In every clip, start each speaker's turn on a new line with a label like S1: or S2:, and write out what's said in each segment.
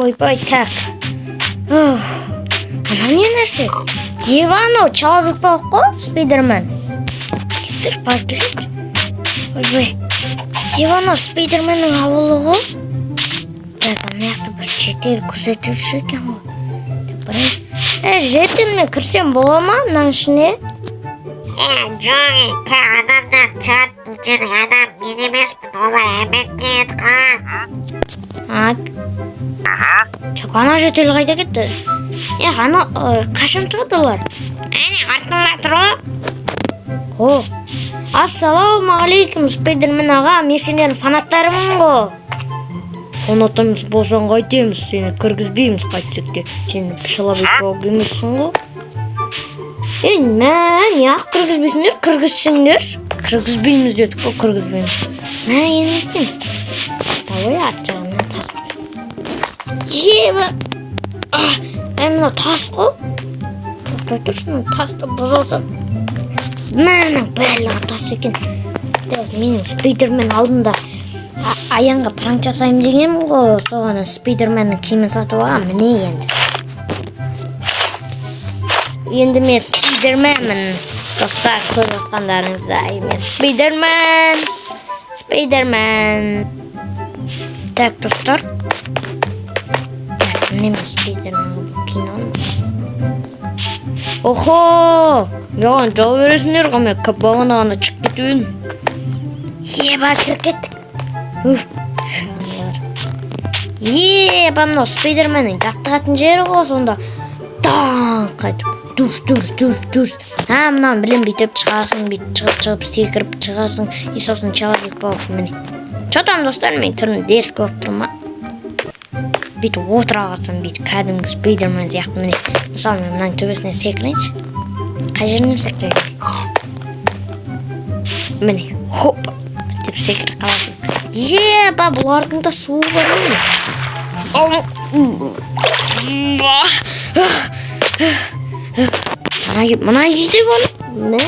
S1: Ойбай, так. Ана не нәрсе? Ева, анау Человек паук қой, Спайдермен. Кеттік, барып келейік. Ойбай. Ева, анау Спайдерменнің ауылы ғой. Так, ана жақта бір шетел күзетуші екен ғой. Так, барайық. Жетінме кірсем бола ма мынаның ішіне?
S2: Жоқ, адамдар шығады, бұл жерде адам мен емеспін, олар әбетке кеткен.
S1: А, так, ана жөтел қайда кетті? Ана қашан шығады олар?
S2: Әне, артыңда тұр ғой.
S1: О, ассалаумағалейкум, Спайдермен аға, мен сендердің фанаттарымын ғой. Фанатымыз болсаң қайтеміз, сені кіргізбейміз қайтсек те. Сен Человек паук емессің ғой. Мә, неғып кіргізбейсіңдер? Кіргізсеңдерші. Кіргізбейміз дедік қой, кіргізбейміз. Мә, енді не істеймін? Давай арт жағынан тас. Еба! Мынау тас қой. Тоқтай тұршы, мына тасты бұза алсам. Мынаның барлығы тас екен. Так, менің Спайдермен алдында Аянға пранк жасаймын дегенмін ғой. Соған Спайдерменнің киімін сатып алғанмын. Міне енді. Енді мен Спайдерменмін. Достар, көріп жатқандарыңыздай, мен Спайдермен. Спайдермен. Так, достар. Так, міне мен Спайдермен бұл киноны. Охо! Маған жол бересіңдер ғой, мен бағана ғана шығып кетіп едім. Еба, кіріп кеттік. Уф. Еба, мынау Спайдерменнің жаттығатын жері ғой сонда. Даңқ етіп. Дурс, дурс, дурс, дурс. А, мынаны білем, бүйтіп шығасың, бүйтіп шығып, шығып, секіріп шығасың. И сосын Человек паук міне. Чё там, достар, менің түрім дерзкий болып тұр ма? Бүйтіп отыра қалсам, бүйтіп кәдімгі Спайдермен сияқты міне. Мысалы, мен мынаның төбесіне секірейінші. Қай жерінен секірейін? Міне, хоп деп секіріп қаласың. Еба, бұлардың да суы бар міне. Мына үйде бар. Мә,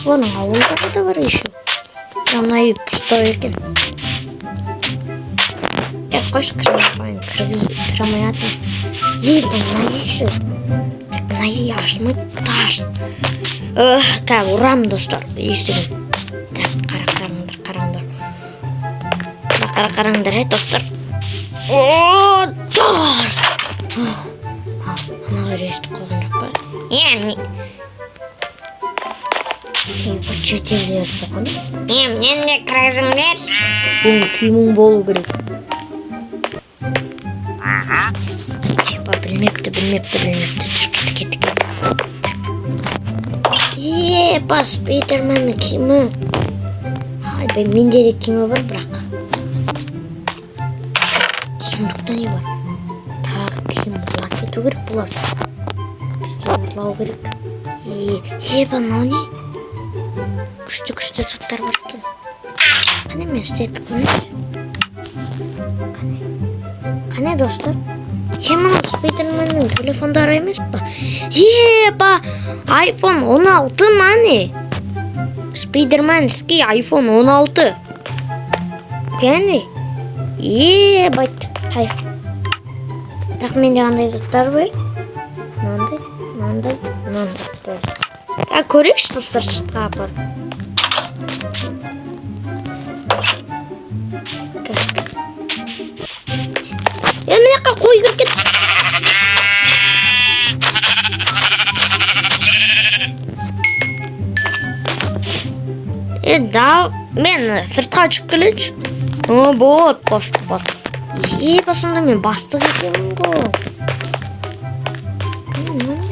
S1: бұның ауылдары да бар еще. Мына үй пустой екен. Қойшы, кірмей қояйын, кіре алмай жатырмын. Еба, мына үй ше. Так, мына үй ашылмайды, таш. Қазір ұрамын, достар, есігін. Так, қара, қараңдар, қараңдар. Қара, қараңдар, достар. О, дар! Аналар естіп қойған жоқ па?
S2: Не?
S1: Бұл шетелдер жоқ ана.
S2: Мен де кіргізіңдер.
S1: Сенің киімің болу керек. Еба, білмепті, білмепті, білмепті. Жүр, кеттік, кеттік, кеттік. Так. Еба, Спайдерменнің киімі. Айбай, менде де киімі бар, бірақ. Сундукта не бар? Тағы киім ұрлап кету керек бұларды. Бізде ұрлау керек. Еба, мынау не? Күшті күшті заттар бар екен. Қане, мен істетіп көрейінші. Қане. Қане, достар? Мынау Спайдерменнің телефондары емес па? Еба, iPhone 16 ма не? Спайдерменский iPhone 16. Кәне? Ебать, кайф. Так, менде қандай заттар бар? Мынандай, мынандай, мынандай болды. Көрейікші, достар, сыртқа апарып. Так. Мына жаққа қой кіріп кетті. Да, мен сыртқа шығып келейінші. О, болады, бастық, бастық. Еба, сонда мен бастық екенмін ғой. Кәне, мынау не?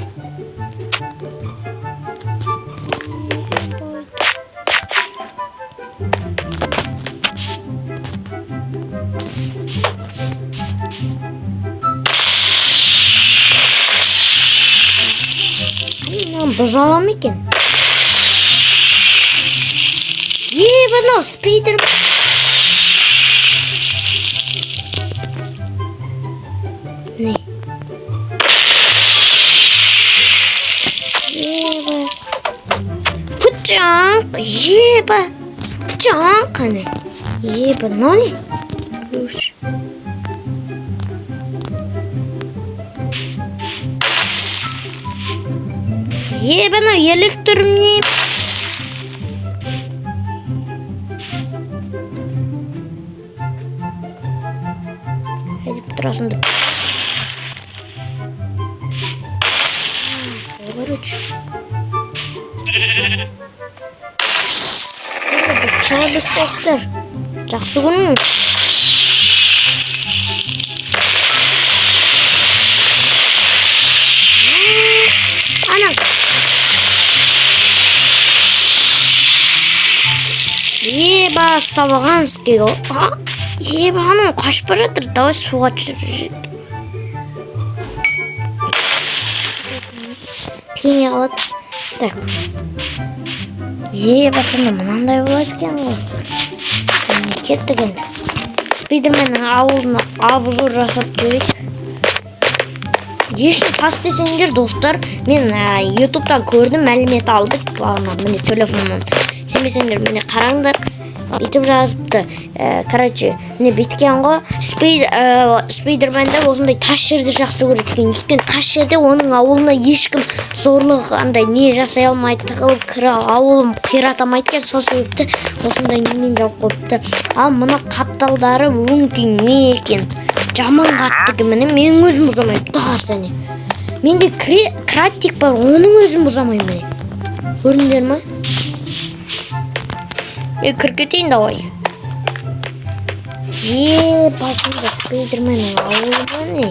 S1: Мынаны бұза ала ма екен? Еба, мынау Спайдер. Не? Еба. Пучақ. Еба. Пучақ қане. Еба, мынау не? Ключ. Е, мынау электр не? Әдеп тұрасыңдар. Короче. Біз человек пауктар. Жақсы көремін. Ана. Еба, ұстап алған ғой. А, еба, анау қашып бара жатыр. Давай суға түсір. Тимей қалады. Так. Еба, сонда мынандай болады екен ғой. Міне, кеттік енді. Спайдерменнің ауылына обзор жасап жіберейік. Не үшін тас десеңдер, достар, мен ютубтан көрдім, мәлімет алдық. Ана, міне, телефоннан. Сенбесеңдер, міне, қараңдар. Бүйтіп жазыпты. Короче, міне, бүйткен ғой. Спайдерменді осындай тас жерді жақсы көреді екен. Өйткені тас жерде оның ауылына ешкім зорлық андай не жасай алмайды, тығылып кіре ауылын қирата алмайды екен. Сол себепті осындай немен жауып қойыпты. Ал мына қапталдары өңкей не екен? Жаман қатты екен, міне, менің өзім бұзамаймын. Тас әне. Менде кратик бар, оның өзін бұзамаймын, міне. Көрдіңдер ма? Е, кіріп кетейін, давай. Е, басында Спайдерменнің ауылы ба, не?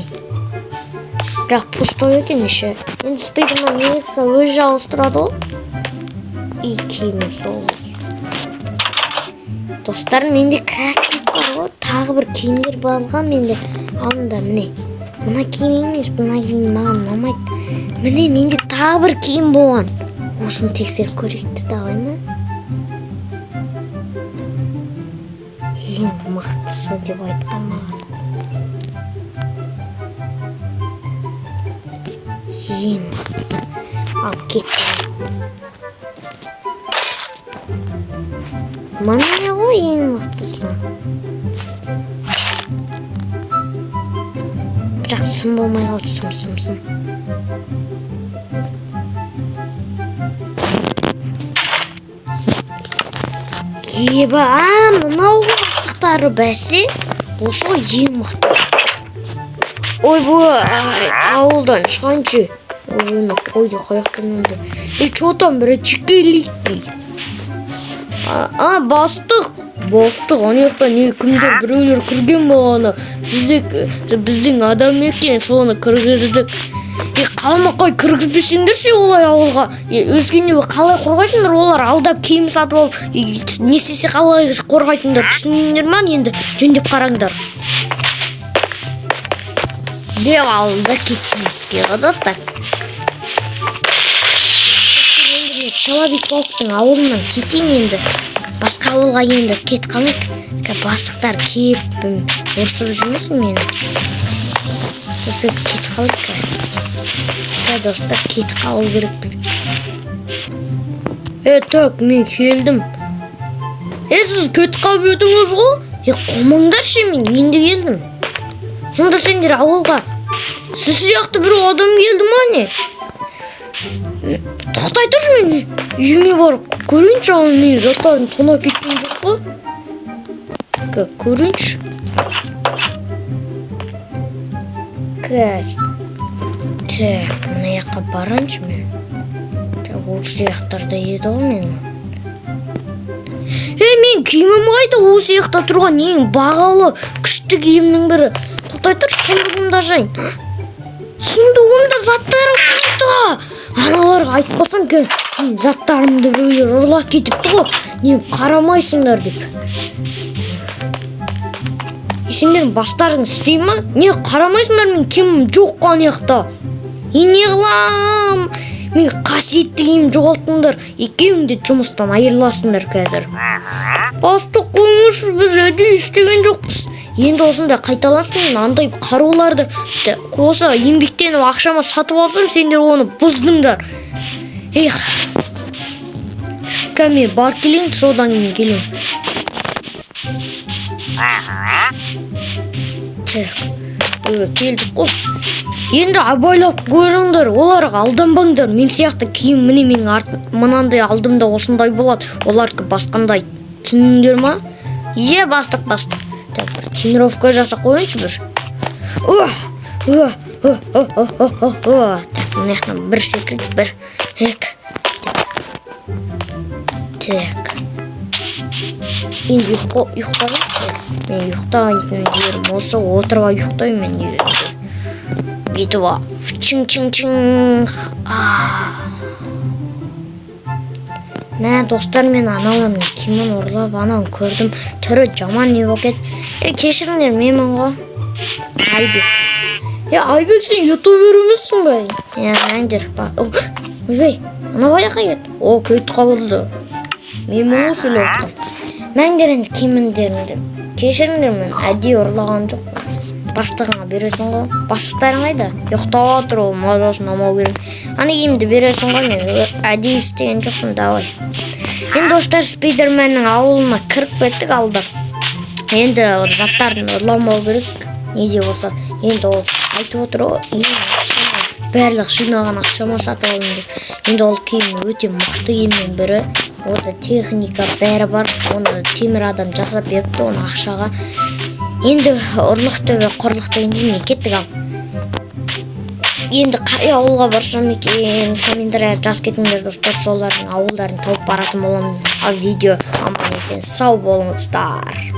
S1: Бірақ пустой екен іші. Енді Спайдермен негізі өзі жалғыз тұрады ғой. И киімі сол. Достар, менде кратик бар ғой. Тағы бір киімдер болған менде. Алдында, міне. Мына киім емес, мына киім маған ұнамайды. Міне, менде тағы бір киім болған. Осыны тексеріп көрейік те, давай ма? Ең мықтысы деп айтқан маған. Ең мықтысы. Ал кеттік. Міне ғой ең мықтысы. Бірақ сым болмай қалды, сым, сым, сым. Еба, а, мынау ғой мықтары бәсе. Осы ғой ең мықты. Ойбой, ауылдан шығайыншы. Ой, оны қойды қаяқтан енді. Е, чё там, братишки? А, бастық. Бастық, ана жақта не кімдер біреулер кірген бағана. Сізде біздің адам екен, соны кіргіздік. Е, қалмақай кіргізбесеңдерші олай ауылға. Е, өскенде қалай қорғайсыңдар? Олар алдап киім сатып алып, не істесе қалай қорғайсыңдар? Түсіндіңдер ма енді? Жөндеп қараңдар. Деп ауылда кеттіңіз ғой, достар. Енді мен Человек пауктың ауылынан кетейін енді. Басқа ауылға енді кет қалайық. Бастықтар келіп ұрсып жүрмесін мені. Сосын кетіп қалайық. Ә, достар, кетіп қалу керек біз. Е, так, мен келдім. Е, сіз кетіп қалып едіңіз ғой? Е, қомаңдаршы, мен енді келдім. Сонда сендер ауылға сіз сияқты бір адам келді ма, не? Тоқтай тұршы, мен үйіме барып көрейінші, ал мен заттарын тонап кеткен жоқ па? Көрейінші. Қазір. Так, мына жаққа барайыншы мен. Так, осы жақтарда еді ғой менің. Е, мен киімім қайда? Осы жақта тұрған ең бағалы күшті киімнің бірі. Тоқтай тұршы, сундугымды ашайын. Сундугымда заттарым қайда? Аналарға айтпасам, мен заттарымды біреулер ұрлап кетіпті ғой. Не қарамайсыңдар деп. Е, сендердің бастарың істей ма? Не қарамайсыңдар, мен киімім жоқ қой ана жақта. Е, не қылам? Мен қасиетті киім жоғалттыңдар. Екеуің де жұмыстан айырыласыңдар қазір. Бастық, қойыңызшы, біз әдейі істеген жоқпыз. Енді осындай қайталансын, мен андай қаруларды қоса еңбектеніп ақшама сатып алсам, сендер оны бұздыңдар. Эх. Кәме, барып келейін, содан кейін келемін. Так, ой, келдік қой. Енді абайлап көріңдер, оларға алданбаңдар. Мен сияқты киім, міне, менің арт мынандай алдымда осындай болады, олардікі басқандай. Түсіндіңдер ма? Е, бастық, бастық. Так, бір тренировка жасап қояйыншы бір. Ух, ух, ух, ух, ух, ух, ух, ух. Так, мына жақтан бір секіріп, бір, екі. Так, енді ұйықтайын. Мен ұйықтайтын жерім осы, отырып алып ұйықтаймын мен негізінде. Бүйтіп алып, чың, чың, чың. Ах. Мә, достар, мен аналардың киімін ұрлап, ананы көрдім, түрі жаман не болып кетті. Е, кешіріңдер, менмін ғой, Айбек. Е, Айбек, сен ютубер емессің ба? Е, мәңдер. Ойбай, анау қаяққа кетті? О, кетіп қалды. Менмін ғой сөйлеп отқан. Мәңдер, енді киімдеріңді, кешіріңдер, мен әдейі ұрлаған жоқпын. Бастығыңа бересің ғой. Бастықтарың қайда? Ұйықтап жатыр ол, мазасын алмау керек. Ана киімді бересің ғой, мен әдейі істеген жоқпын. Давай енді, достар, Спайдерменнің ауылына кіріп кеттік алдап. Енді заттарын ұрламау керек не де болса. Енді ол айтып отыр ғой, ең ақшама, барлық жинаған ақшама сатып алдым деп. Енді ол киім өте мықты киімнің бірі, онда техника бәрі бар, оны темір адам жасап беріпті оны ақшаға. Енді ұрлық түбі құрлық дегендей, міне, кеттік. Ал енді қай ауылға барсам екен? Комментария жазып кетіңдер, достар, солардың ауылдарын тауып баратын боламын. Ал видео аман есен сау болыңыздар.